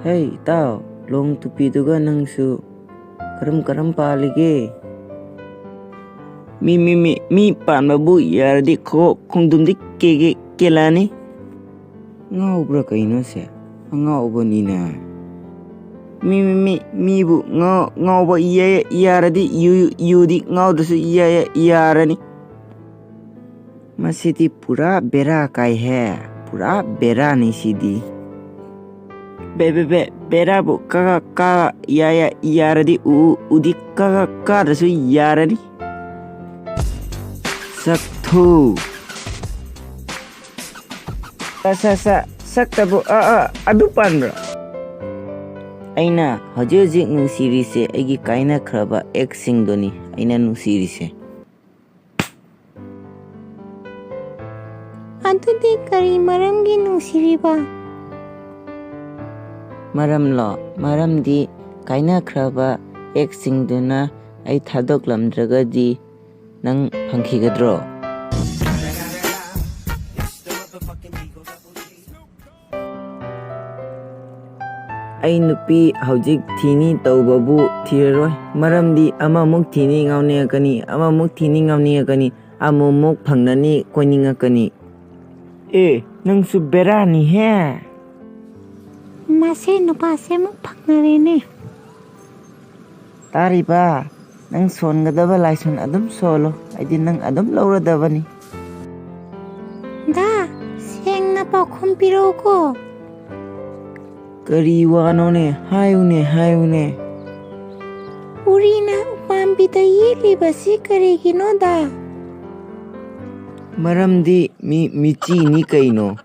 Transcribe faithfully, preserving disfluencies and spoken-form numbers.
ꯍꯩ ꯏꯇꯥꯎ, ꯂꯣꯡ ꯇꯨꯄꯤꯗꯨꯒ ꯅꯪꯁꯨ ꯀꯔꯝ ꯀꯔꯝ ꯄꯥꯜꯂꯤꯒꯦ? ꯃꯤ ꯃꯤ ꯃꯤ ꯃꯤ ꯄꯥꯟꯕꯕꯨ ꯌꯥꯔꯗꯤ ꯈꯣ- ꯈꯣꯡꯗꯨꯝꯗꯤ ꯀꯦ- ꯀꯦ- ꯀꯦꯜꯂꯛꯑꯅꯤ꯫ ꯉꯥꯎꯕ꯭ꯔꯥ ꯀꯩꯅꯣꯁꯦ? ꯑꯉꯥꯎꯕꯅꯤꯅ꯫ ꯃꯤ ꯃꯤ ꯃꯤ ꯃꯤꯕꯨ ꯉꯥꯎ- ꯉꯥꯎꯕ ꯌꯥ- ꯌꯥꯔꯗꯤ ꯌꯨ- ꯌꯨꯗꯤ ꯉꯥꯎꯗ꯭ꯔꯁꯨ ꯌꯥ- ꯌꯥ- ꯌꯥꯔꯅꯤ꯫ ꯃꯁꯤꯗꯤ ꯄꯨꯔꯥ ꯕꯦꯔꯥ ꯀꯥꯏꯍꯦ꯫ ꯄꯨꯔꯥ ꯕꯦꯔꯥꯅꯤ ꯁꯤꯗꯤ꯫ ꯕꯦ ꯕꯦ ꯕꯦ ꯕꯦꯔꯥꯕꯨ ꯀ ꯀ ꯀ ꯌꯥ- ꯌꯥ- ꯌꯥꯔꯗꯤ ꯎ- ꯎ- ꯎꯗꯤ ꯀ ꯀ- ꯀꯥꯗ꯭ꯔꯁꯨ ꯌꯥꯔꯅꯤ꯫ ꯁꯛꯊꯨ꯫ ꯁ- ꯁ- ꯁ- ꯁꯛꯇꯕꯨ ꯑ- ꯑ- ꯑꯗꯨ ꯄꯥꯟꯕ꯭ꯔꯣ? ꯑꯩꯅ ꯍꯧꯖꯤꯛ ꯍꯧꯖꯤꯛ ꯅꯨꯡꯁꯤꯔꯤꯁꯦ ꯑꯩꯒꯤ ꯀꯥꯏꯅꯈ꯭ꯔꯕ ꯑꯦꯛꯁꯁꯤꯡꯗꯨꯅꯤ ꯑꯩꯅ ꯅꯨꯡꯁꯤꯔꯤꯁꯦ꯫ ꯑꯗꯨꯗꯤ ꯀꯔꯤ ꯃꯔꯝꯒꯤ ꯅꯨꯡꯁꯤꯔꯤꯕ? ꯃꯔꯝꯂꯣ? ꯃꯔꯝꯗꯤ ꯀꯥꯏꯅꯈ꯭ꯔꯕ ꯑꯦꯛꯁꯁꯤꯡꯗꯨꯅ ꯑꯩ ꯊꯥꯗꯣꯛꯂꯝꯗ꯭ꯔꯒꯗꯤ ꯅꯪ ꯐꯪꯈꯤꯒꯗ꯭ꯔꯣ? ꯑꯩ ꯅꯨꯄꯤ ꯍꯧꯖꯤꯛ ꯊꯤꯅꯤ ꯇꯧꯕꯕꯨ ꯊꯤꯔꯔꯣꯏ, ꯃꯔꯝꯗꯤ ꯑꯃꯃꯨꯛ ꯊꯤꯅꯤ ꯉꯥꯎꯅꯤꯡꯉꯛꯀꯅꯤ, ꯑꯃꯃꯨꯛ ꯊꯤꯅꯤ ꯉꯥꯎꯅꯤꯡꯉꯛꯀꯅꯤ, ꯑꯃꯃꯨꯛ ꯐꯪꯅꯅꯤ ꯀꯣꯏꯅꯤꯡꯉꯛꯀꯅꯤ꯫ ꯑꯦ, ꯅꯪꯁꯨ ꯕꯦꯔꯥꯅꯤꯍꯦ꯫ ꯃꯁꯤ ꯅꯨꯄꯥꯁꯦ ꯑꯃꯨꯛ ꯐꯪꯅꯔꯦꯅꯦ꯫ ꯇꯥꯔꯤꯕ, ꯅꯪ ꯁꯣꯟꯒꯗꯕ ꯂꯥꯏꯁꯣꯟ ꯑꯗꯨꯝ ꯁꯣꯜꯂꯣ, ꯑꯩꯗꯤ ꯅꯪ ꯑꯗꯨꯝ ꯂꯧꯔꯗꯕꯅꯤ꯫ ꯗꯥ, ꯁꯦꯡꯅ ꯄꯥꯎꯈꯨꯝ ꯄꯤꯔꯛꯎꯀꯣ꯫ ꯀꯔꯤ ꯋꯥꯅꯣꯅꯦ? ꯍꯥꯏꯌꯨꯅꯦ, ꯍꯥꯏꯌꯨꯅꯦ꯫ ꯎꯔꯤꯅ ꯎꯄꯥꯝꯕꯤꯗ ꯌꯦꯠꯂꯤꯕꯁꯤ ꯀꯔꯤꯒꯤꯅꯣꯗ? ꯃꯔꯝꯗꯤ ꯃꯤ ꯃꯤꯆꯤꯅꯤ ꯀꯩꯅꯣ꯫